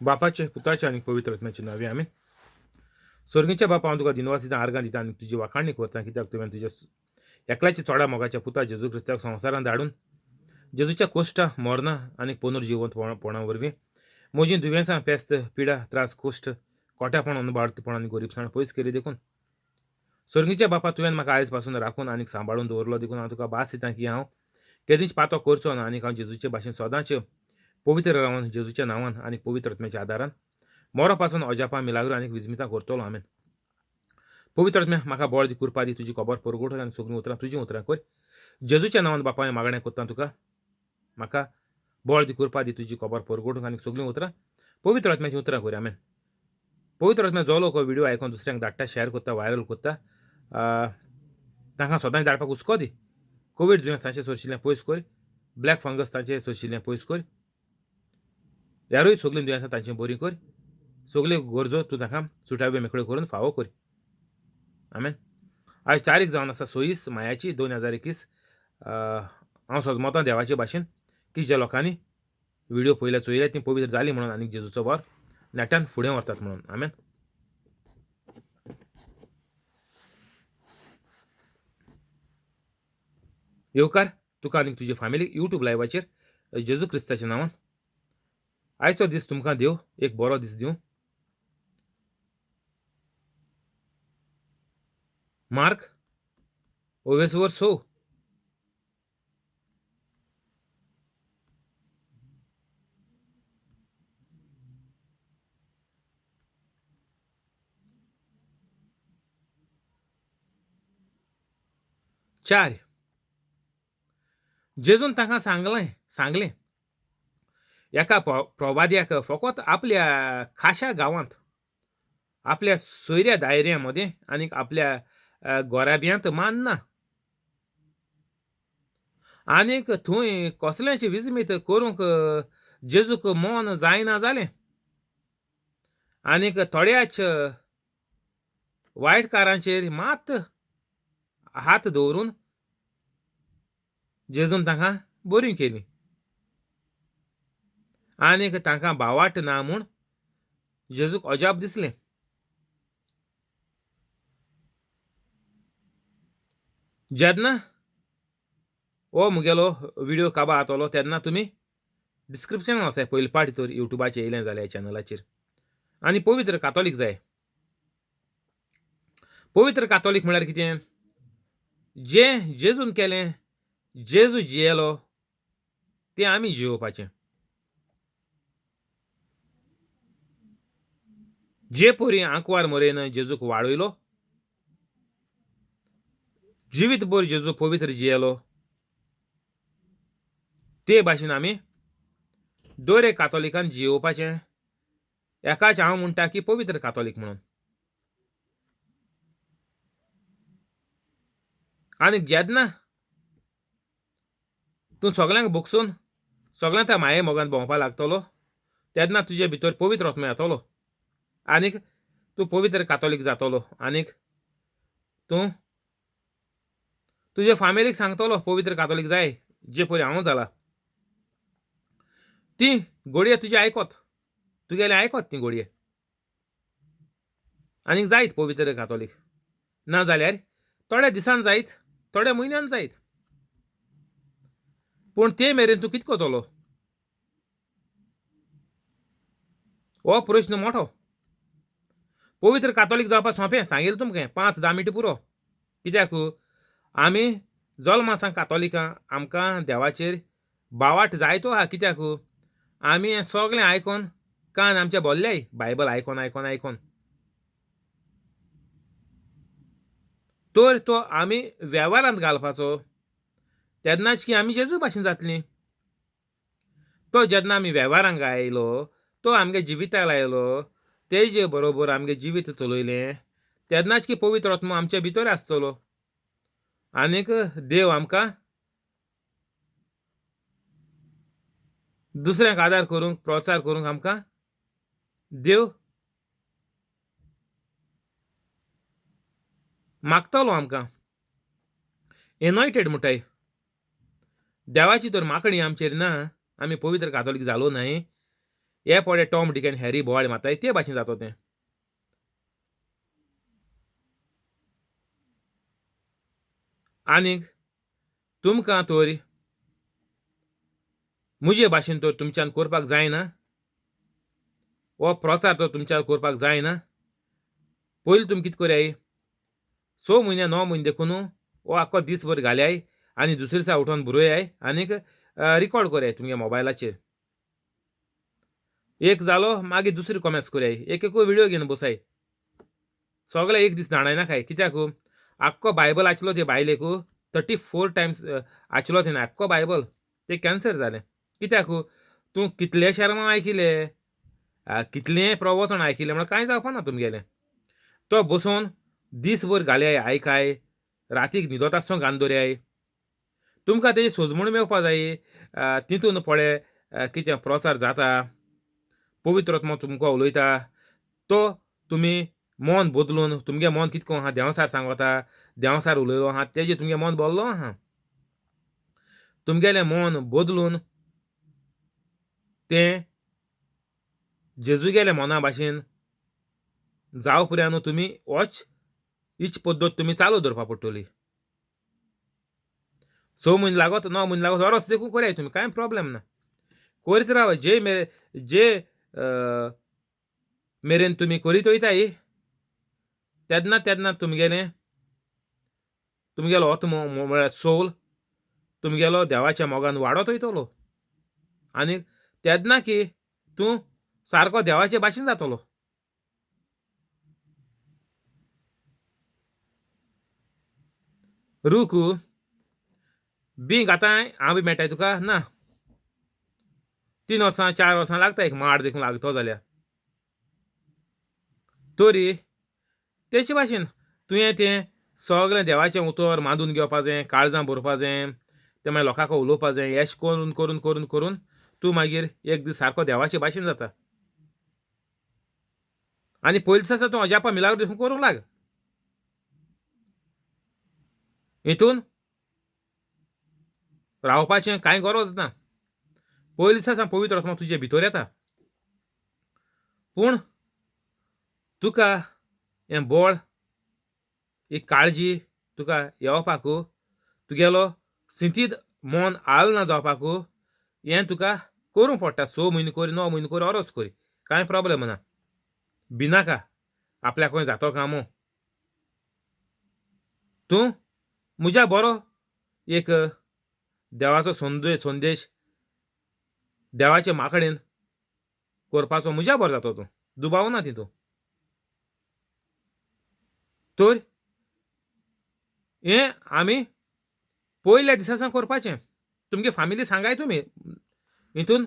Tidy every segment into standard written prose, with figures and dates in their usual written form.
बापाचे, पुताचे आनी पवित्र आत्म्याचे नांवे, आमेन. सर्गीच्या बापा, हांव तुका दिनवास दिता, आर्गां दिता आनी तुजी वाखाणी करता, कित्याक तुवें तुज्या एकल्याच्या चोडा मोगाच्या पुता जेजू क्रिस्ताक संवसारांत धाडून जेजूच्या कोश्टां, मरणां आनी पुनर्जिवंतपणा वरवीं म्हजीं दुयेंसां, पेस्त, पिडा, त्रास, कोश्ट, कोट्यापण, अनबाळतीपण आनी गरिबसाण पयस केली देखून. सर्गीच्या बापा, तुवें म्हाका आयज पासून राखून आनी सांबाळून दवरलो देखून हांव तुका भास दिता की हांव केदींच पातो करचो ना आनी हांव जेजूचे भाशेन सदांच पवित्र रावन जेजूच्या नांवान आनी पवित्र आत्म्याच्या आदारान मरो पासून अजापां, मिलाग्रो आनी विजमितां करतलो. आमेन. पवित्र आत्म्या, म्हाका बळ दी, कृपा दी, तुजी खबर परगट आनी सगळीं उतरां तुजीं उतरां कर. जेजूच्या नांवान बापा हांवें मागणें करता तुका, म्हाका बळ दी, कृपा दी, तुजी खबर परगटूंक आनी सगळीं उतरां पवित्र आत्म्याचीं उतरां कर. आमेन. पवित्र आत्म्या, जो लोक व्हिडिओ आयकून दुसऱ्यांक धाडटा, शेअर करता, व्हायरल करता, तांकां सदांच धाडपाक हुस्को दी. कोवीड दुयेंस तांचे सोरशिल्लें पयस कर, ब्लॅक फंगस तांचे सोरशिल्लें पयस कर, यारूय सगळीं दुयेंसां तांचीं बरीं कर, सगल्यो गरजो तूं तांकां सुटाव्यो मेकळ्यो करून फावो कर. आमेन. आयज तारीख जावन आसा 26 मायाची 2021. हांव सजमतां देवाचे भाशेन की ज्या लोकांनी व्हिडिओ पयले चोयले ती पवित्र जाली म्हणून आनी जेजूचो वावर नेटान फुडें व्हरतात म्हणून. आमेन. येवकार तुका आनी तुजे फामिलीक यूट्यूब लायव्हाचेर जेजू क्रिस्ताच्या नांवान. आयचो दीस तुमकां देव एक बरो दीस दिवं. मार्क ओवेसवर 6. 4. जेजून तांकां सांगलें, एका प्रवाद्याक फकत आपल्या खाशा गांवांत, आपल्या सोयऱ्या दायऱ्या मदें आनी आपल्या गोराब्यांत मानना, आनीक थंय कसलेंच विजमीत करूंक जेजूक मन जायना जालें, आनीक थोड्याच वायटकारांचेर मात हात दवरून जेजून तांकां बरी केली, आनीक तांकां बावाट ना म्हूण जेजूक अजाप दिसलें. जेन्ना हो मुगेलो व्हिडिओ काबार जातलो तेन्ना तुमी डिस्क्रिप्शनान वचाय पयले पावटी तर युट्यूबाचेर येयलें जाल्यार चॅनलाचेर, आनी पवित्र कातोलीक जाय. पवित्र कातोलीक म्हळ्यार कितें? जें जेजून केलें, जेजू जियेलो तें आमी जियोवपाचें. जे परी आंकवार मरेन जेजूक वाडयलो, जिवीत भर जेजू पवित्र जियेलो, ते भाशेन आमी दर एक कातोलिकान जियोवपाचें. एकाच हांव म्हणटा की पवित्र कातोलीक म्हणून. आनी जेन्ना तूं सगल्यांक भोगसून सगळ्यांक त्या माये मोगान भोंवपाक लागतलो तेन्ना तुजे भितर पवित्र आत्मो येतलो आनीक तूं पवित्र कातोलीक जातलो, आनीक तूं तुजे फामिलीक सांगतलो पवित्र कातोलीक जाय जे पळय हांव जाला. ती घोडये तुजे आयकत, तुगेलें आयकत ती घोडये, आनीक जायत पवित्र कातोलीक. ना जाल्यार थोड्या दिसान जायत, थोड्या म्हयन्यान जायत, पूण ते मेरेन तूं कितें करतलो हो प्रश्न मोठो. पवित्र कातोलीक जावपाक सोंपें सांगेल तुमकां, 5-10 मिनटां पुरो. कित्याक आमी जल्मा सावन कातोलिकां, आमकां देवाचेर बावाट जायतो आहा. कित्याक आमी हें सगळें आयकोन कान आमचे भरल्याय बायबल आयकोन आयकोन आयकोन, तर तो आमी वेव्हारांत घालपाचो तेन्नाच की आमी जेजू भाशेन जातलीं. तो जेन्ना आमी वेव्हारांक आयलो, तो आमगे जिविताक आयलो, तेजे बरोबर आमगे जिवीत चलयलें तेन्नाच की पवित्र आत्मो आमचे भितर आसतलो आनीक देव आमकां दुसऱ्यांक आदार करूंक, प्रचार करूंक आमकां देव मागतलो आमकां. एनॉयटेड म्हणटाय देवाची तर मागणी आमचेर ना, आमी पवित्र कातोलीक जालो न्हय. हे पळय टॉम डिक आनी हॅरी बोवाळ मारताय ते भाशेन जातो तें. आनीक तुमकां तर म्हजे भाशेन तर तुमच्यान करपाक जायना, हो प्रचार तर तुमच्यान करपाक जायना. पयलीं तुमी कितें करयाय, 6 म्हयने 9 म्हयने देखून हो आख्खो दीसभर घाल्याय आनी दुसरे दिसा उठोन बरोयाय आनीक रिकॉर्ड करयाय तुमगे मोबायलाचेर. एक जालो मागीर दुसरी कॉमेंट्स करयाय, एक एक व्हिडियो घेवन बसाय, सगळे एक दीस जाणायनाकाय. कित्याक आख्खो बायबल आसलो ते बायलेक 34 टायम्स आसलो तेणें आख्खो बायबल, ते कॅन्सर जालें. कित्याक तूं कितले शेरमांव आयकिले, कितलें प्रवचन आयकिलें म्हणल्यार कांय जावपा ना तुमगेलें. तो बसून दीसभर घाले आयकाय, रातीक न्हिदत आसतना घालून दवरयाय. तुमकां तेजी सोजमण मेळपा जाय. तितून पळय कितें प्रचार जाता, पवित्र आत्मो तुमकां उलयता, तो तुमी मन बदलून तुमगे मन कितको आहा देंवसार सांगता, देंवसार उलयलो आहा तेजें तुमगें मन बदलो आहा. तुमगेलें मन बदलून तें जेजूगेल्या मना भाशेन जावं पुर्या न्हू तुमी होच हीच पद्दत तुमी चालू दवरपा पडटली. 6 म्हयने लागत 9 म्हयने लागत वरस देखून करयाय तुमी, कांय प्रोब्लेम ना, करीत राव. जे मेरे जे मेरेन तुमी करीत वयताय तेन्ना तेन्ना तुमगेलें तुमगेलो आत्मो म्हळ्यार सोल तुमगेलो देवाच्या मोगान वाडत वयतलो आनी तेन्ना की तूं सारको देवाचे भाशेन जातलो. रूख बी घाताय हांव बी मेळटाय तुका ना, 3 वर्सां 4 वर्सां लागता एक माड देखून लागतो जाल्यार. तरी तेचे भाशेन तुवें तें सगळें देवाचें उतर मांदून घेवपा जाय, काळजां भरपा जाय, तें मागीर लोकांक उलोवपा जाय. येश करून करून करून करून तूं मागीर एक दीस सारको देवाचे भाशेन जाता. आनी पयलीं दिसा तूं अजापा मिलाग्र देखून करूंक लाग. हितून रावपाचें कांय गरज ना. पयलीं दिसा पवित्र आत्मो तुजे भितर येता, पूण तुका हें बळ ही काळजी तुका येवपाक, तुगेलो सिंतीद मन आलना जावपाक हें तुका करूंक पडटा. 6 म्हयने कर, 9 म्हयने कर, वरस कर, कांय प्रोब्लेम ना. भिनाका आपल्याक जातो कामो. तूं म्हज्या बरो एक देवाचो संदेश देवाचे माकडेन करपाचो म्हज्या बरो जातो, तूं दुबाव ना तितूं. तर हें आमी पयल्या दिसा सावन करपाचें. तुमगे फामिली सांगाय तुमी, हितून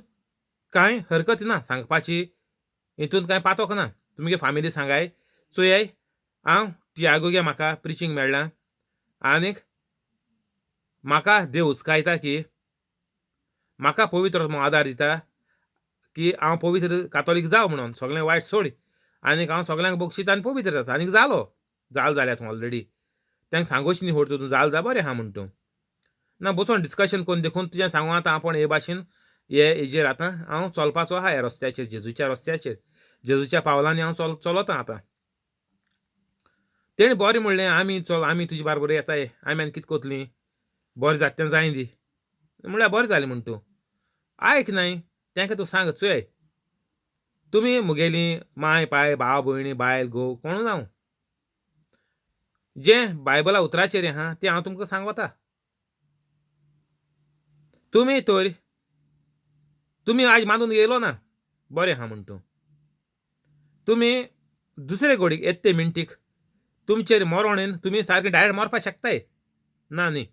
कांय हरकत ना सांगपाची, हितून कांय पातोक ना. तुमगे फामिली सांगाय, चोयाय हांव टियागो गे म्हाका प्रिचींग मेळ्ळां आनीक म्हाका देव उचकायता की म्हाका पवित्र आदार दिता की हांव पवित्र कातोलीक जावं म्हणून, सगळें वायट सोड आनीक हांव सगळ्यांक बक्षीत आनी पवित्र जाता. आनीक जालो जाल जाल्या तूं ऑलरेडी, तांकां सांगोच न्ही होड तूं जाल जा बरें आहा म्हण तूं ना बसोन डिस्कशन करून देखून तुजें सांगू आतां आपूण हे भाशेन हे हेजेर आतां हांव चलपाचो आहा, ह्या रस्त्याचेर, जेजूच्या रस्त्याचेर, जेजूच्या पावलांनी हांव चलता आतां. तेणें बरें म्हणलें, आमी चल, आमी तुजे बारबर येताय, आमी आनी कितें करतलीं, बरें जाता तें जायन दी म्हणल्यार बरें जालें म्हण तूं आयक न्हय तांकां तूं सांग चोय तुमी म्हगेली माय पाय भाव भयणी बायल घोव कोण जावं, जें बायबला उतराचेर आहा तें हांव तुमकां सांगता. तुमी तर तुमी आयज मानून येयलो ना बरें आहा म्हण तूं, तुमी दुसरे घडीक येत ते मिनटीक तुमचेर मरण येवन तुमी सारकें डायरेक्ट मरपाक शकताय ना न्ही,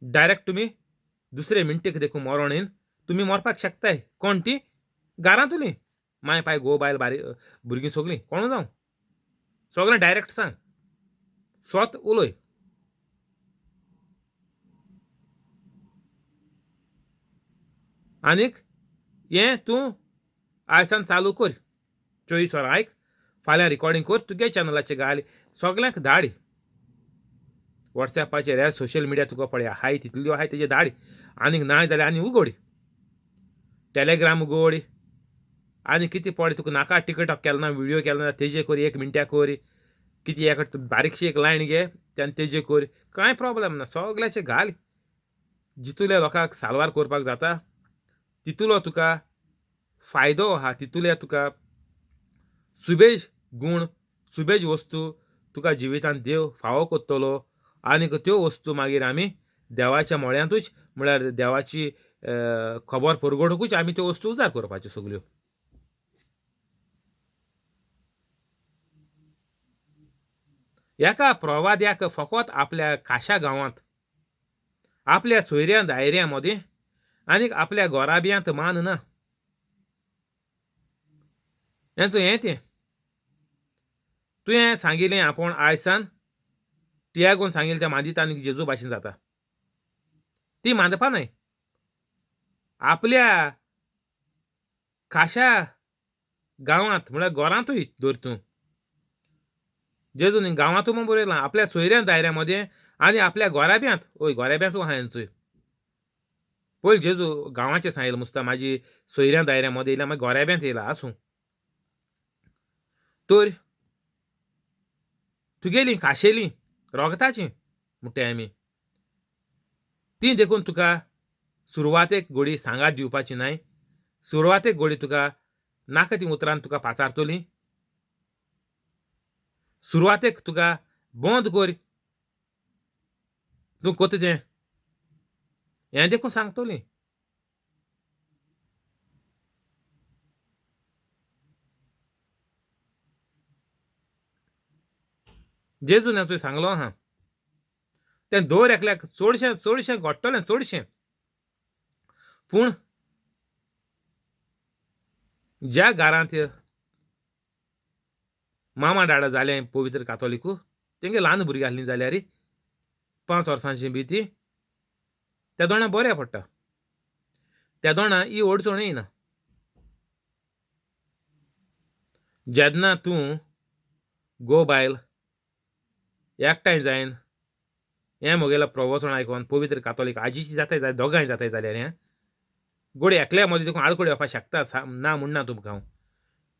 डायरेक्ट तुमी दुसरे मिनटीक देखून मरण येवन तुमी मरपाक शकताय. कोण ती घरांतली माय पाय घोव बायल बारीक भुरगीं सगळीं कोण जावं, सगळें डायरेक्ट सांग, स्वत उलय. आनीक हें तूं आयसान चालू कर, 24 वरां आयक, फाल्यां रिकॉर्डिंग कर, तुगे चॅनलाचेर घाल, सगळ्यांक धाड, वॉट्सॅपाचेर ह्या सोशल मिडिया तुका पळय आहाय तितल्यो आहाय तेजेर धाड. आनीक ना जाल्यार आनी उगड, टेलेग्राम उगड, आनी कितें पडे तुका नाका टिकटॉक केलें ना व्हिडियो केलें ना तेजे कर एक मिनट्या कर कितें एक बारीकशी एक लायन घे आनी तेजे कर कांय प्रोब्लेम ना सगल्याचे घाल जितुल्या लोकांक साल्वार करपाक जाता तितुलो तुका फायदो आहा तितुले तुका सुबेज गूण सुबेज वस्तू तुका जिवितांत देव फावो करतलो आनीक त्यो वस्तू मागीर आमी देवाच्या मोळ्यांतूच म्हळ्यार देवाची खबर परगटुकूच आमी त्यो वस्तू उजार करपाच्यो सगल्यो. एका प्रवाद्याक फकत आपल्या खाशा गांवांत आपल्या सोयऱ्यां दायऱ्यां मदीं आनीक आपल्या गोराब्यांत मान ना. हेंचो हें तें तुवें सांगिल्लें आपूण आयसान टियागोन सांगिल्लें तें मांदिता आनी जेजू भाशेन जाता ती मांदपा न्हय. आपल्या खाशा गांवांत म्हळ्यार घरांतूय धर तूं जेजून गांवांतूय म्हूण बरयलां आपल्या सोयऱ्यां दायऱ्यां मदें आनी आपल्या गोराब्यांत ओय गोराब्यांतूय आहा हेंचोय. पयलीं जेजू गांवाचें सांगिल्लें मुस्ता म्हाजी सोयऱ्यां दायऱ्यां मदें येयल्या मागीर गोराब्यांत येयला आसूं. तर तुगेलीं खाशेलीं रोगताचीं म्हणटाय आमी ती देखून तुका सुरवातेक घोडी सांगात दिवपाची न्हय. सुरवातेक घोडी तुका नाका ती उतरान तुका पाचारतली. सुरवातेक तुका बंद कर तूं कोता तें हें देखून सांगतली. जेजून हें सांगलो आहा तें दर एकल्याक चडशें चडशें घडटलें चडशें. पूण ज्या घरांत मामा डाडा जालें पवित्र कातोलिकू तेंगे ल्हान भुरगीं आसलीं जाल्यार 5 वर्सांची बी ती त्या दोणां बऱ्या पडटा. त्या दोणां ही अडचण येना. जेन्ना तूं गो बायल एकठांय जायन हें म्हगेलें प्रवचन आयकोन पवित्र कातोलीक आजीची जाताय जाल्यार दोगांय जाताय जाल्यार हें गोडे एकल्या मदीं देखून आडखळ येवपाक शकता ना म्हणना तुमकां हांव.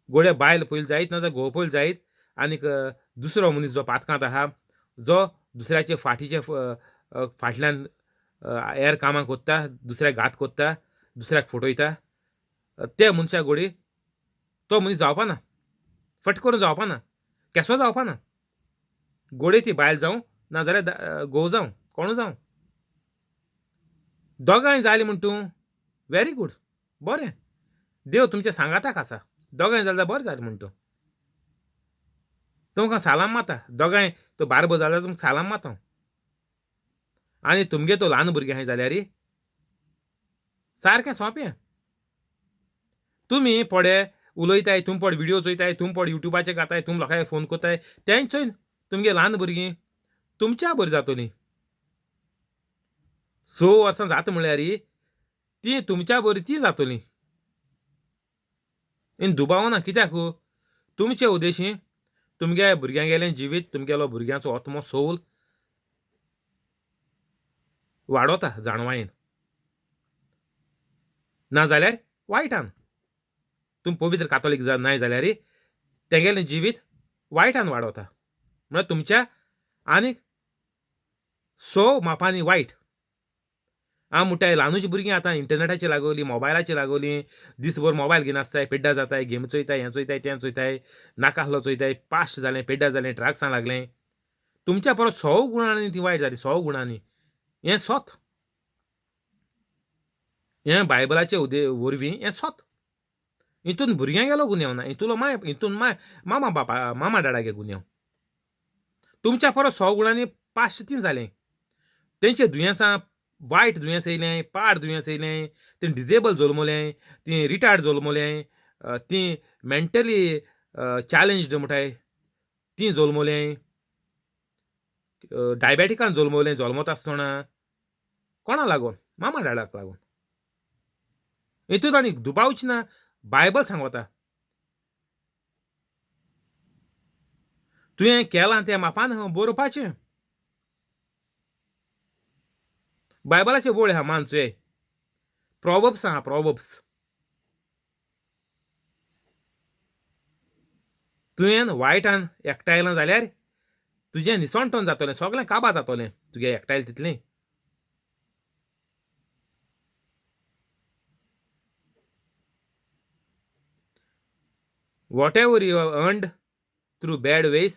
गोडे बायल पयलीं जायत ना जाल्यार घोव पयलीं जायत आनीक दुसरो मनीस जो पातकांत आहा जो दुसऱ्याचे फाटीचे फाटल्यान हेर कामां कोत्ता दुसऱ्याक घात कोत्ता दुसऱ्याक फटयता ते मनशा गोडी तो मनीस जावपा ना फट करून जावपा ना केसो जावपा ना. गोडे ती बायल जावं ना जाल्यार घोव जावं कोणू जावं दोगांय जालीं म्हण तूं व्हेरी गूड बरें देव तुमच्या सांगाताक आसा दोगांय जाल्यार बरें जालें म्हण तूं तुमकां सालाम माता दोगांय तो बारबो जाल्यार तुमकां सालाम माता. आनी तुमगे तो ल्हान भुरगें आहाय जाल्यार सारकें सोंपें. तुमी पडे उलयताय तुम पड व्हिडियो चोयताय तुम पड युट्यूबाचेर घाताय तुम लोकांक फोन करताय तेंच चोयन तुमगे ल्हान भुरगीं तुमच्या बरी जातलीं. 6 वर्सां जाता म्हळ्यार ती तुमच्या बरी ती जातलीं. इन दुबाव ना कित्याक तुमचे उद्देशी तुमगे भुरग्यांगेलें जिवीत तुमगेलो भुरग्यांचो आत्मो सोल वाडोता जाणवायेन ना जाल्यार वायटान. तुम पवित्र कातोलीक नाय जाल्यार तेगेलें जिवीत वायटान वाडोता म्हळ्यार तुमच्या आनीक 100 मापांनी वायट. हांव म्हणटाय ल्हानूच भुरगीं आतां इंटरनेटाचेर लागवली मोबायलाचेर लागवली दीसभर मोबायल घेवन पेड्डा जाताय गेम चोयताय हें चोयताय तें चोयताय नाका आहलो चोयताय पास्ट जालें पेड्डा जालें ड्रग्सां लागलें. तुमच्या परस 100 गुणांनी ती वायट जाली 100 गुणांनी. हें सत हें बायबलाचे वरवीं हें सत. हितून भुरग्यां गेलो गुन्यांव ना हितूलो माय हितून माय मामा बापा मामा डाडागे गुन्यांव. तुमच्या परस 100 गुणांनी पास्ट ती जालें. तेंचे दुयेंसां वायट दुयेंस येयलें पाड दुयेंस येयलें तीं डिजेबल जल्मलें तीं रिटायर्ड जल्मलें तीं मेंटली चॅलेंज्ड म्हणटाय तीं जल्मलें डायबेटिकान जल्मलें जल्मता आसतना कोणा लागून मामा डाडाक लागून. हितून आनी दुबावच ना बायबल सांगता तुवें केलां तें मापान बरोवपाचें. बायबलाचे बोळ आहा मान चोय प्रोवर्ब्स आहा प्रोवर्ब्स. तुवें वायटान एकठांयलां जाल्यार तुजें निसणटण जातलें, सगळें काबा जातलें तुगे एकठांयल तितलें. Whatever you have earned through bad ways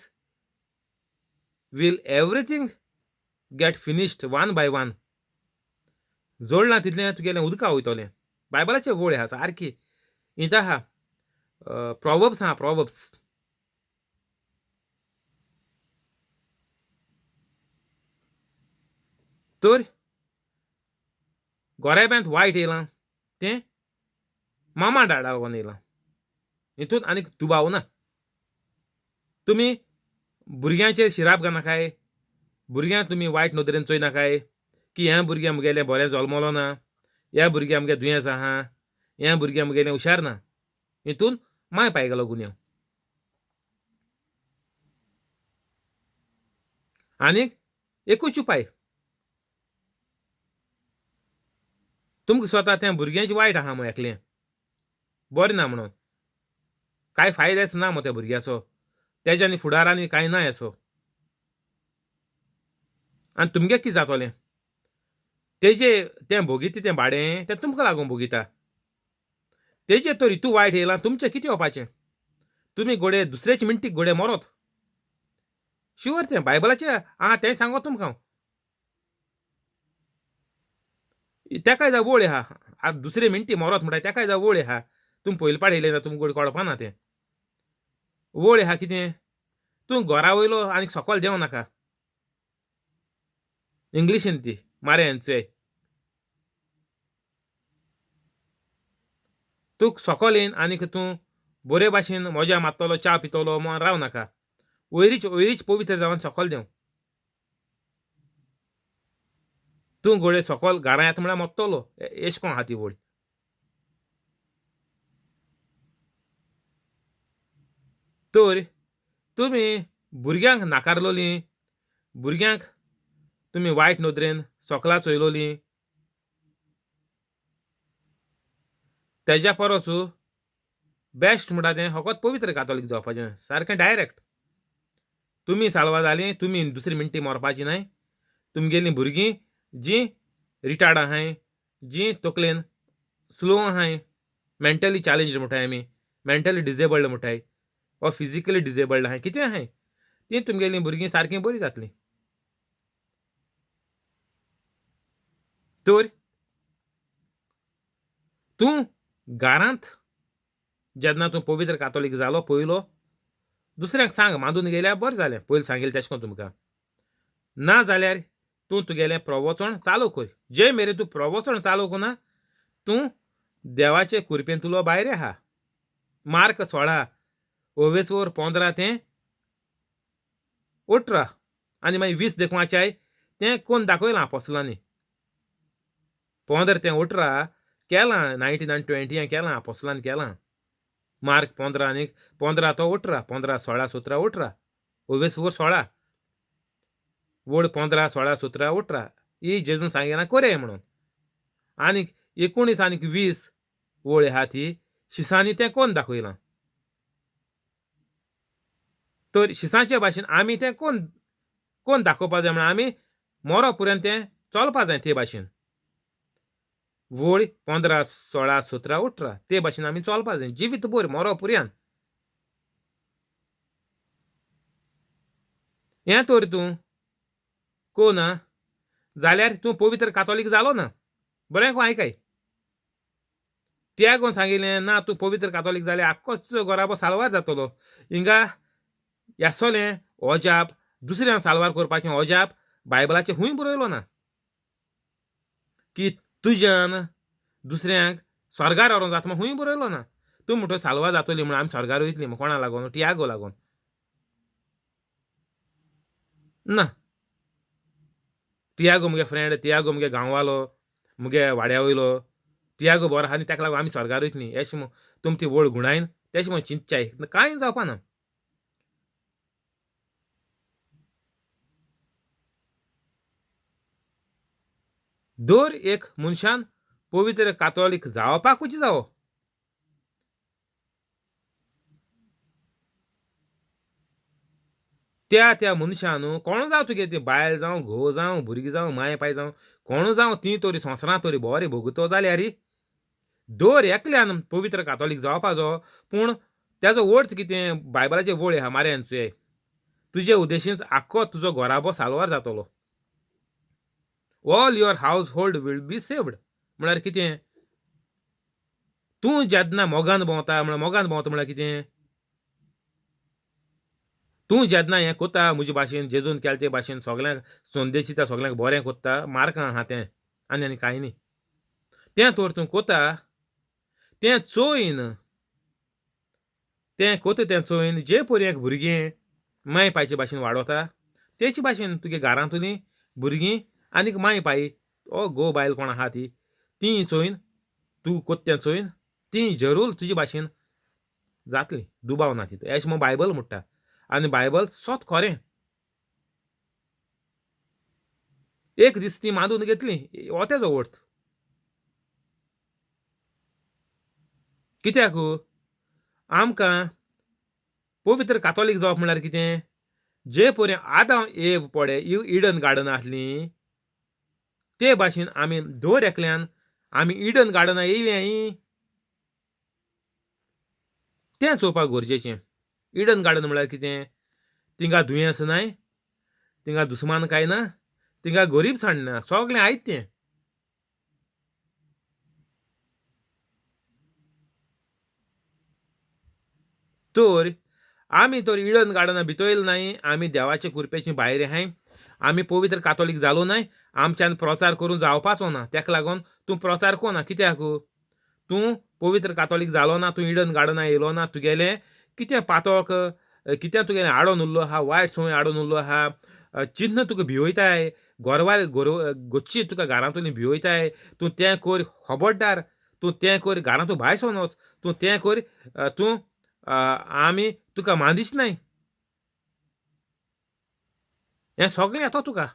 will everything get finished one by one. जोडलां तितलें तुगेलें उदका वयतलें. बायबलाचे वळ आहा सारकी इंत आहा, प्रोवर्ब्स आहा, प्रोवर्ब्स. तर गोरेब्यांत वायट येयलां तें मामा डाडा लागून येयलां, हितून आनीक दुबाव ना. तुमी भुरग्यांचेर शिराप घालनाकाय, भुरग्यांक तुमी वायट नदरेन चोयनाकाय की ह्या भुरग्यां मुगेलें बरें जल्मलो ना, ह्या भुरग्यां मुगे दुयेंस आहा, ह्या भुरग्यां मुगेलें हुशार ना, हितून माय पाय गेलो गुन्यांव. आनीक एकूच उपाय, तुमकां स्वता तें भुरग्यांचें वायट आहा मू एकलें बरें ना म्हणून कांय फायदेच ना मू त्या भुरग्याचो, तेज्यानी फुडारांनी कांय ना येसो. आनी तुमगे कितें जातलें, तेजे तें भोगिता तें भाडें तें तुमकां लागून भोगिता. तेजे तर इतू वायट येयलां तुमचें कितें येवपाचें, तुमी घोडये दुसरेच मिनटीक घोडये मरोत शुवर. तें बायबलाचें आहा तें सांगो तुमकां हांव. तेकाय जाय वळ आहा, आतां दुसरे मिनटी मरोत म्हणटा तेकाय जाय वळ आहा. तुमी पयले पाड येयले ना तुमकां घोडये कळपा ना तें वळ आहा कितें. तूं घरा वयलो आनीक सकयल देंव नाका, इंग्लिशीन ती मारे एन्चोय. तूं सकयल येन आनीक तूं बरे भाशेन मजा मारतलो, च्या पितलो म्हूण राव नाका, वयरीच वयरीच पवित्र जावन सकयल देंव. तूं घोडये सकयल घरा येता म्हळ्यार मरतलो, एश कोण आहा ती वळ. तर तुमी भुरग्यांक नाकारलोलीं, भुरग्यांक तुमी वायट नदरेन सकला चोयलोलीं, तेज्या परस बेस्ट म्हणटा तें फकत पवित्र कातोलीक जावपाचें, सारकें डायरेक्ट. तुमी साल्वार जालीं, तुमी दुसरी मिनटी मरपाची न्हय. तुमगेलीं भुरगीं जीं रिटार्ड आहाय, जीं तकलेन स्लो आहाय, मेंटली चॅलेंज म्हणटाय आमी, मेंटली डिजेबल्ड म्हणटाय वा फिजिकली डिजेबल्ड आहाय, कितें आहाय, तीं तुमगेलीं भुरगीं सारकीं बरीं जातलीं. तर तूं घरांत जेन्ना तूं पवित्र कातोलीक जालो पयलो, दुसऱ्यांक सांग मांदून गेल्यार बरें जालें, पयलीं सांगिल्लें तेशें करून तुमकां. ना जाल्यार तूं तुगेलें प्रवचन चालू कर, जे मेरेन तूं प्रवचन चालू करना तूं देवाचे कुरपेन तुलो भायर आहा. मार्क 16 ओवेसोर 15 तें 18 आनी मागीर 20 देखून आचाय तें कोण दाखयलां आपोसलांनी. 15 तें 18 केलां, 19 आनी 20 केलां आपोसलांनी केलां. मार्क 15 आनी 15 तो 18, 15 16 17 18 ओवेसोर 16 वड 15 16 17 18 ही जेजून सांगिना कोरे म्हणून. आनी 19 आनी 20 वळ आहा ती शिसांनी तें कोण दाखयलां. तर शिसांचे भाशेन आमी तें कोण कोण दाखोवपा जाय म्हणून आमी मोरो पुरेन तें चलपा जाय ते भाशेन. वळ 15 16 17 18 ते भाशेन आमी चलपा जाय जिवीत भर मोरो पुऱ्यान. हें तर तूं कोना जाल्यार तूं पवित्र कातोलीक जालो ना. बरें को आयकाय त्यागोन सांगिल्लें ना तूं पवित्र कातोलीक जाल्यार आक्कोच घराबो साल्वार जातलो. हिंगा येसोलें ओजाप दुसऱ्यान साल्वार करपाचें ओजाप बायबलाचें खूंय बरयलो ना की तुज्यान दुसऱ्यांक स्वर्गार व्हरोन जाता म्हूण खूंय बरयलो ना. तूं म्हणटा साल्वार जातली म्हणून आमी स्वर्गार वयतली म्हूण कोणा लागून, टियागो लागून ना. टियागो मुगे फ्रेंड, टियागो मुगे गांववालो, मुगे वाड्या वयलो, टियागो बरो आहा आनी ताका लागून आमी स्वर्गार वयतली एशें म्हूण तुम ती वळ गुणायन तेशें म्हूण चिंतचाय कांय जावपा ना. दर एक मनशान पवित्र कातोलीक जावपाकूच जावो. त्या त्या मनशान कोण जावं तुगे ती बायल जावं, घोव जावं, भुरगीं जावं, माय पाय जावं, कोण जावं, ती तरी संवसारांत तरी बरें भोगतो जाल्यार दर एकल्यान पवित्र कातोलीक जावपाचो. पूण तेजो अर्थ कितें, बायबलाचे वळी आहा मार्यांचे, तुजे उद्देशीन आख्खो तुजो घराबो साल्वार जातलो. All your household will be saved. म्हळ्यार कितें, तूं जेन्ना मोगान भोंवता, म्हळ्यार मोगान भोंवता म्हळ्यार कितें, तूं जेन्ना हें कोता म्हजे भाशेन, जेजून केलें ते भाशेन, सगल्यांक संदेश दिता, सगल्यांक बरें कोत्ता, मार्कां आहा तें आनी आनी कांय न्ही, तें तर तूं कोता तें चोयन, तें कोता तें चोयन, जे परी एक भुरगें माय पायचे भाशेन वाडोता तेचे भाशेन तुगे घरांतुलीं भुरगीं आनीक माय पाय ओ घोव बायल कोण आहा ती तीं चोयन, तूं कोत्ता तें चोयन तीं जरूर तुजे भाशेन जातलीं, दुबाव ना तितून. अशें म्हूण बायबल म्हणटा आनी बायबल सत खरें. एक दीस ती मांदून घेतली, हो तेजो अर्थ. कित्याक आमकां पवित्र कातोलीक जावप म्हणल्यार कितें, जे परी आदाम एव पडे इडन गार्डन आसली ते भाशेन आमी दर एकल्यान आमी इडन गार्डना येयली तें चोवपाक गरजेचें. इडन गार्डन म्हणल्यार कितें, तिंगा दुयेंस नाय, तिंगा दुस्मान काय ना, तिंगा गरीब ना, सगळें आयत तें. तर आमी तर इडन गार्डना भितर येयले नाय, आमी देवाचे कृपेचे भायर आहाय, आमी पवित्र कातोलीक जालो नाय, आमच्यान प्रचार करून जावपाचो ना. तेका लागून तूं प्रचार कोना, कित्याक तूं पवित्र कातोलीक जालो ना, तूं इडन गार्डना येयलो ना, तुगेलें कितें पातक, कितें तुगेलें आडोन उरलो आहा, वायट संवय आडोन उरलो आहा, चिन्न तुका भिवयताय, गोरवार गोरव गोच्ची तुका घरांतून भिवयताय, तूं तें कर खबरदार, तूं तें कर घरांतून भायर सरोन वच, तूं तें कर, तूं आमी तुका मानदीच नाय, हें सगळें येता तुका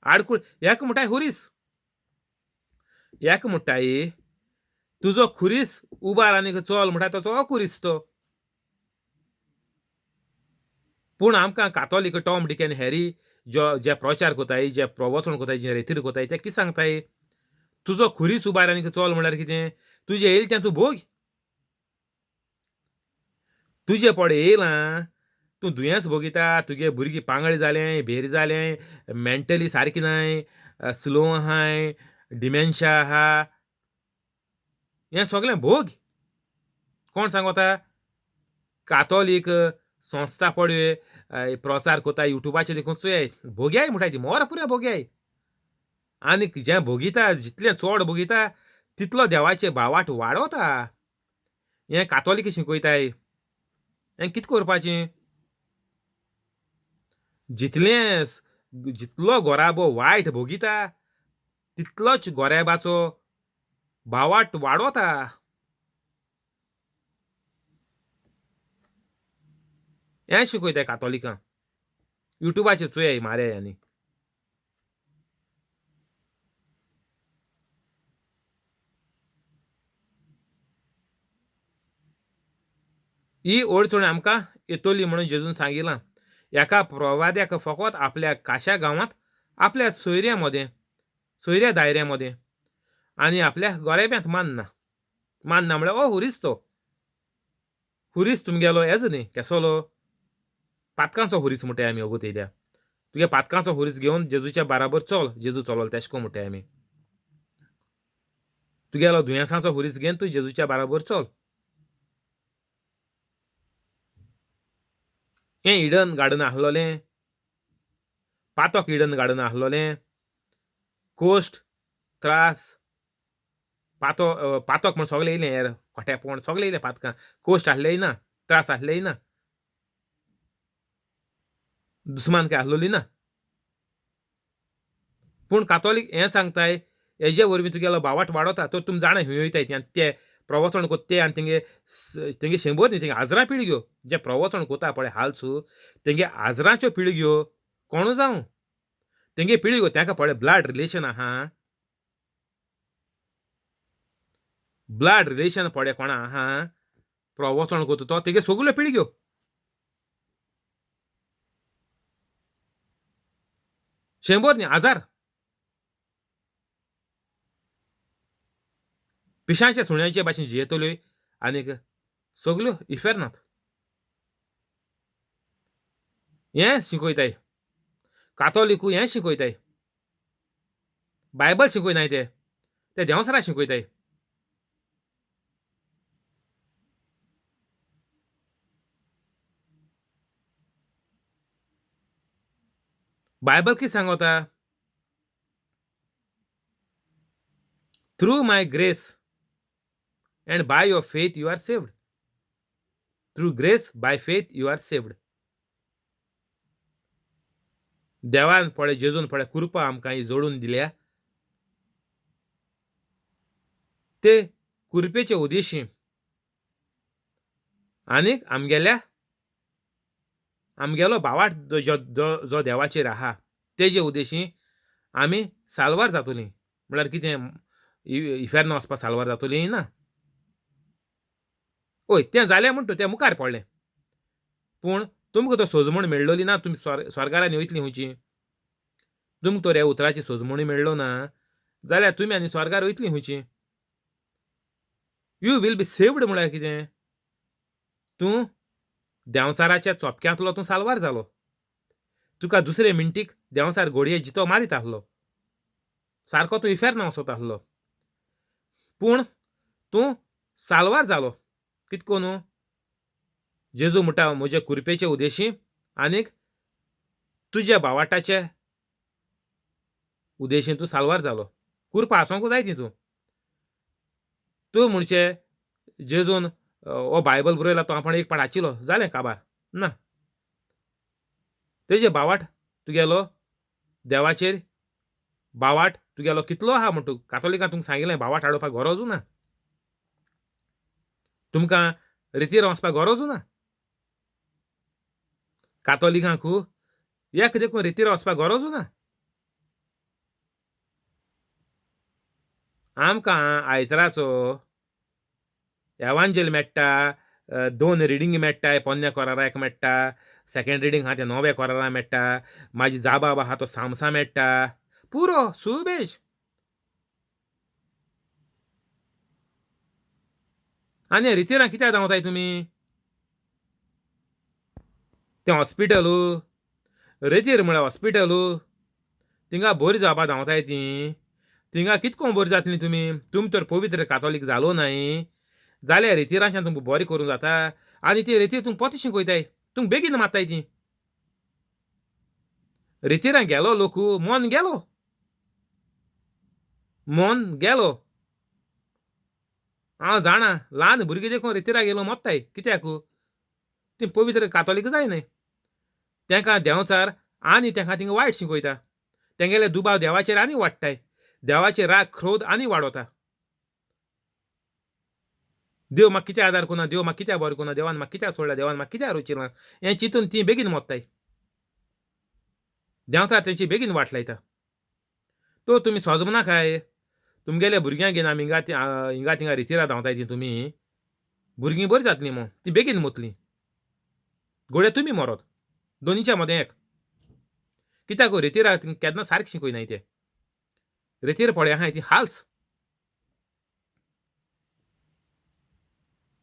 आडकूळ. एक म्हणटाय खुरीस, एक म्हणटाय तुजो खुरीस उबार आनी चल म्हणटा तो खुरीस तो. पूण आमकां कातोलीक टॉम डिक आनी हॅरी जो जे प्रचार कोताय, जे प्रवचन कोताय, जे रेतीर कोताय, ते कितें सांगताय, तुजो खुरीस उबार आनी चल म्हणल्यार कितें, तुजें येयलें तें तूं भोग, तुजे पडे येयलां, तूं दुयेंस भोगिता, तुगे भुरगीं पांगळे जालें, भेर जालें, मेंटली सारकी नाय, स्लो आहाय, डिमेन्शिया आहा, हें सगळें भोग. कोण सांगता, कातोलीक संस्था पळय प्रचार कोता युट्यूबाचेर देखून चोयाय, भोग्याय म्हणटाय ती, मोर पुराय भोग्याय. आनी जें भोगिता, जितलें चड भोगिता तितलो देवाचे भावाट वाडोता. हें कातोलीक शिकयताय, हें कितें करपाचें, जितलें जितलो गोराबो वायट भोगिता तितलोच गोरेबाचो भावाट वाडोता. हें शिकयताय कातोलिकां, युट्यूबाचेर चोयाय मारे. आनी ही अडचण आमकां येतली म्हणून जेजून सांगिलां. एका प्रवाद्याक फकत आपल्या काशा गांवांत, आपल्या सोयऱ्या मदें, सोयऱ्या दायऱ्या मदें आनी आपल्या गोरेब्यांत मानना. मानना म्हळ्यार ओ हुरीस, तो हुरीस तुमगेलो एज न्ही केसोलो पातकांचो हुरीस म्हणटाय आमी. अगोत येयल्या तुगे पातकांचो हुरीस घेवन जेजूच्या बाराबर चल, जेजू चलोल तेशें को म्हणटाय आमी. तुगेलो दुयेंसाचो हुरीस घेवन तूं जेजूच्या बाराबर चल. हें इडन गार्डन आसलोलें, पातक इडन गार्डन आसलोलें, कोश्ट त्रास पातो पातक म्हण सगळें येयलें, हेर खोटेपण सगळें येयलें पातकां, कोश्ट आसलेय ना, त्रास आसलेय ना, दुस्मान काय आसलोली ना. पूण कातोलीक हें सांगताय, हेजे वरवीं तुगेलो भावाट वाडोता. तर तुमी जाणा खंय वयताय आनी ते प्रवचन कोत्ता ते, आनी तेंगे तेंगे शंबर न्ही, तेंगे हजरां पिळग्यो जे प्रवचन कोता पळय हालसू, तेंगे हजरांच्यो पिळग्यो कोणू जावं तेंगे पिळग्यो, तेंका पळय ब्लड रिलेशन आहा, ब्लड रिलेशन पळय कोणा आहा, प्रवचन कोता तो तेगे सगल्यो पिळग्यो. शंबर न्ही हजार. पिशांच्या सुण्याचे भाशेन जियेतल्यो आनीक सगल्यो इफेर्नांत. हें शिकयताय कातोलिकू, हें शिकयताय, बायबल शिकयनाय, ते ते देंवसरां शिकयताय. बायबल कितें सांगता? Through my grace and by your faith you are saved. Through grace by faith you are saved. देवान पळय, जेजून पळय कृपा आमकां ही जोडून दिल्या, ते कृपेचे उद्देशी आनीक आमगेल्या आमगेलो भावार्थ जो जो देवाचेर आहा तेजे उद्देशी आमी साल्वार जातोली. म्हळ्यार कितें इफेर्न वचपाक साल्वार जातोली ना? हय, तें जालें म्हण तूं तें मुखार पडलें, पूण तुमकां तो सोजमण मेळ्ळोली ना. तुमी स्वर्गारान वयतली खंयची? तुमकां तर ह्या उतराची सोजमणी मेळ्ळो ना जाल्यार तुमी आनी स्वर्गार वयतली खंयची? You will be saved म्हळ्यार कितें? तूं देंवचाराच्या चोपक्यांतलो तूं साल्वार जालो. तुका दुसरे मिनटीक देंवचार घोडये जितो मारीत आसलो, सारको तूं इफेर्ना वचत आसलो, पूण तूं साल्वार जालो. कित कोन्नू? जेजू म्हणटा म्हजे कुरपेचे उदेशी आनीक तुज्या भावाटाचे उदेशी तूं साल्वार जालो. कुरपा आसोंकूच जाय ती. तूं तूं म्हणचे जेजून हो बायबल बरयला तो आपण एक पाट आचिलो जालें काबार ना. तेजे भावाट तुगेलो देवाचेर भावाट तुगेलो कितलो आहा म्हण तूं कातोलिकां तुमकां सांगिल्लें भावाट हाडोवपाक गरजू ना, तुमकां रितीर वचपाक गरजू ना. कातोलिकांकू एक देखून रितीर वचपाक गरजू ना. आमकां आयतराचो एवांजेल मेळटा, दोन रिडींग मेळटा, पोन्न्या कोराराक मेळटा, सेकेंड रिडींग आहा तें नव्या कोरारा मेळटा, मागीर जाबाब आहा तो सामसा मेळटा, पुरो सुबेज. आनी रितीरां कित्याक धांवताय तुमी? तें हॉस्पिटल रेतीर म्हळ्यार हॉस्पिटल, थिंगा बरी जावपा धांवताय ती. थिंगा कितको बरी जातली तुमी? तुमी तर पवित्र कातोलीक जालो नाय जाल्यार रेतिरांच्यान तुमकां बरें करूंक जाता. आनी ती रेतीर तुमकां पोती शिकयताय, तुमकां बेगीन मारताय ती. रेतिरां गेलो लोक, मन गेलो, मन गेलो. हांव जाणा ल्हान भुरगीं देखून रेतिरा गेलो मोत्ताय. कित्याक? ती पवित्र कातोलीक जाय न्हय. तेंकां देंवचार आनी तेंकां थिंगा वायट शिकयता, तेंगेले दुबाव देवाचेर आनी वाडटाय, देवाचेर राग क्रोध आनी वाडोता. देव म्हाका कित्याक आदार कोना, देव म्हाका कित्याक बरें कोना, देवान म्हाका कित्याक सोडला, देवान म्हाका कित्याक रुचिलां, हें चिंतून ती बेगीन मोत्ताय. देंवचार तेंची बेगीन वाट लायता. तो तुमी सोजमना काय तुमगेल्या भुरग्यांक घेवन आमी हिंगा हिंगा थिंगा रितीरा धांवताय ती. तुमी भुरगीं बरीं जातलीं म्हूण ती बेगीन मोतलीं. घोडये तुमी मरोत, दोनीच्या मदें एक. कित्याक रेतीरा केन्ना सारकें शिकयनाय ते. रेतीर पळय आहाय ती हाल्स.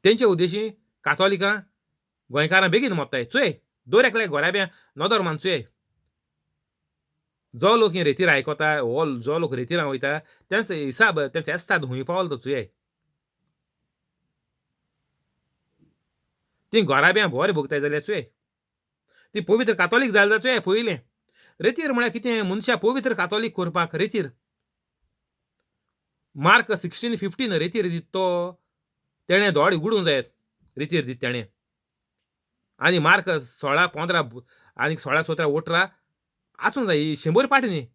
तेंचे उद्देशी कातोलिकां गोंयकारां बेगीन मोत्ताय. चोय दर एकल्या घोराब्या नदर मान चोय, जो लोक ही रेतीर आयकता हो जो लोक रेतीरां वयता तेंचो हिसाब तेंचो एस्ताद हुंय पावलो तो चोय. ती घोराब्यां बरें भोगताय जाल्यार चोय, ती पवित्र कातोलीक जाल्यार जाल्यार चोय. पयलें रेतीर म्हळ्यार कितें? मनशां पवित्र कातोलीक करपाक रेतीर. मार्क 16:15 रेतीर दित तो तेणें दोळे उगडूंक जाय रेतीर दित तेणें. आनी मार्क 16:15 आनी 16, 17, 18 आसूंक जाय. 100 पाटी न्ही,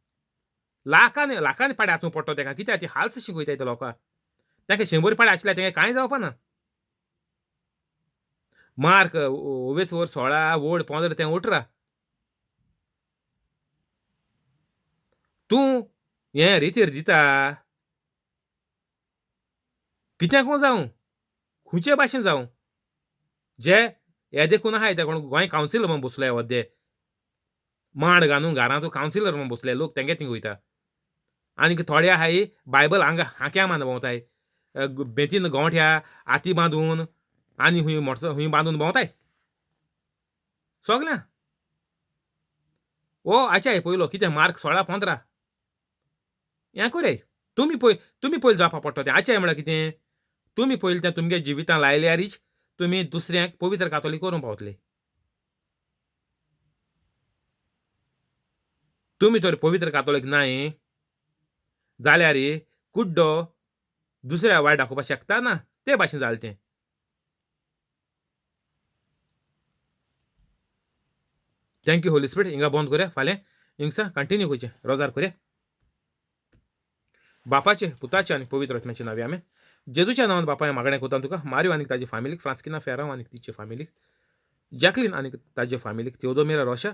लाखांनी लाखांनी पाटी आसूंक पडटा तेका. कित्याक ती हाल्स शिकयताय ते लोकांक. ताका 100 पाटी आशिल्ल्यार तेंका कांय जावपा ना. मार्क ओवेच वर 16 वड 15 ते 18. तूं हें रेतीर दिता कित्याकूय जावं, खंयचे भाशेन जावं, जे हे देखून आहाय ते कोण गोंय कावन्सील म्हूण बसले वद्दे मांड घालून घरांतू कावन्सिलर म्हूण बसले लोक तेंगे थिंग वयता. आनीक थोडे आहाय बायबल हांगा हाक्या मान भोंवताय, बेतीन गोंठ्या आती बांदून आनी हुंय मोटरसायकल हुंय बांदून भोंवताय सगळ्यां. ओ आचाय पयलो कितें मार्क 16:15 हें कोरे तुमी पय, तुमी पयलीं जावपा पडटा तें. आचाय म्हळ्यार कितें, तुमी पयलीं तें तुमगे जिवितां लायल्यारीच तुमी दुसऱ्यांक पवित्र कातोलीक करूंक पावतले. तुमी तर पवित्र कातोलीक नाय जाल्यार कुड्डो दुसऱ्या वायट दाखोवपाक शकता ना, ते भाशेन जालें तें. Thank you Holi spirit. हिंगा बंद करया, फाल्यां हिंगसा कंटिन्यू करचें, रोजार करया. बापाचे पुताचे आनी पवित्र आत्म्याचे नांवे आमेन. जेजूच्या नांवान बापाय मागणें करता तुका, मारियो आनी ताजे फामिलीक, फ्रांस्किना फेरांव आनी तिचे फामिलीक, जॅकलीन आनी ताजे फामिलीक, थियोदोमिरा रोशा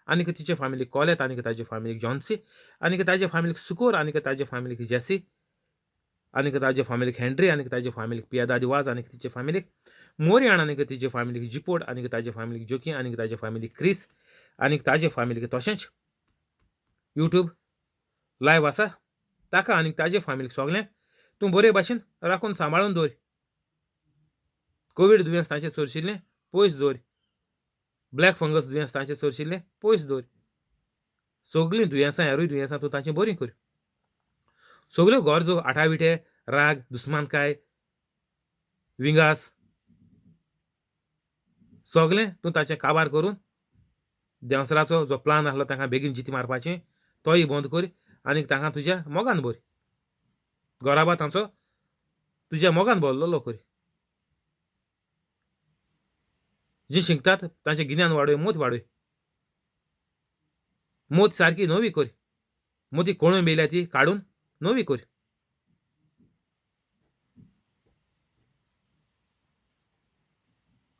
आनी तिचे फामिलीक, कॉलेत आनी ताजे फामिलीक, जॉन्सी आनी ताजे फामिलीक, सुकोर आनी ताजे फामिलीक, जेसी आनी ताजे फामिलीक, हेनरी आनी ताजे फामिलीक, पियादादी वाज आनी तिचे फामिलीक, मोरियाण आनी तिचे फामिलीक, जिपोड आनी ताजे फामिलीक, जोकी आनी ताजे फामिलीक, क्रिस आनी ताजे फामिलीक, तशेंच यूट्यूब लायव आसा ताका आनी ताजे फामिलीक सगल्यांक तूं बरे भाशेन राखून सांबाळून दवर. कोवीड दुयेंस तांचे सरशिल्लें पयस दवर, ब्लॅक फंगस दुयेंस तांचे सरशिल्लें पयस दवर, सगळीं दुयेंसां हेरूय दुयेंसां तूं तांचीं बरीं कर. सगल्यो गरजो आठाविठे, राग, दुस्मानकाय, विंगास सगळें तूं ताचें काबार करून देंवसराचो जो प्लान आसलो तांकां बेगीन जिती मारपाचें तोय बंद कर आनी तांकां तुज्या मोगान भर. घराबा तांचो तुज्या मोगान भरलेलो कर. जी शिकतात तांचें गिन्यान वाडय, मोत वाडय, मोत सारकी नवी कर, मोती कोणूय मेल्या ती काडून नवी कर.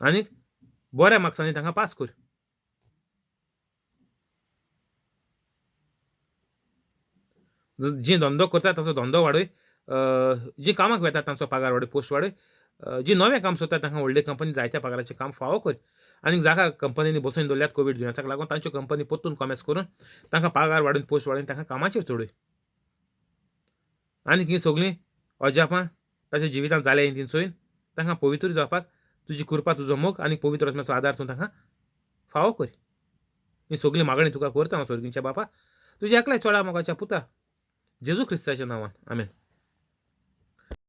आनीक बऱ्या मार्क्सांनी तांकां पास कर. जी धंदो करता ताचो धंदो वाडय, जी कामाक वेता तांचो पगार वाडय, पोस्ट वाडय, जी नवें काम सोदता तांकां व्हडली कंपनी जायत्या पगाराचें काम फावो कर. आनी जाका कंपनींनी बसोवन दवरल्यात कोवीड दुयेंसाक लागून तांच्यो कंपनी परतून कॉमेस करून तांकां पगार वाडून पोस्ट वाडून तांकां कामाचेर चडय. आनी हीं सगळीं अजापां ताच्या जिवितांत जाल्या ती सोयन तांकां पवित्र जावपाक तुजी कृपा, तुजो मोग आनी पवित्र आत्म्याचो आदार तूं तांकां फावो कर. ही सगळीं मागणी तुका करता हांव सर्गीच्या बापा, तुज्या एकल्या चोडा मोगाच्या पुता जेजू क्रिस्ताच्या नांवान, आमेन.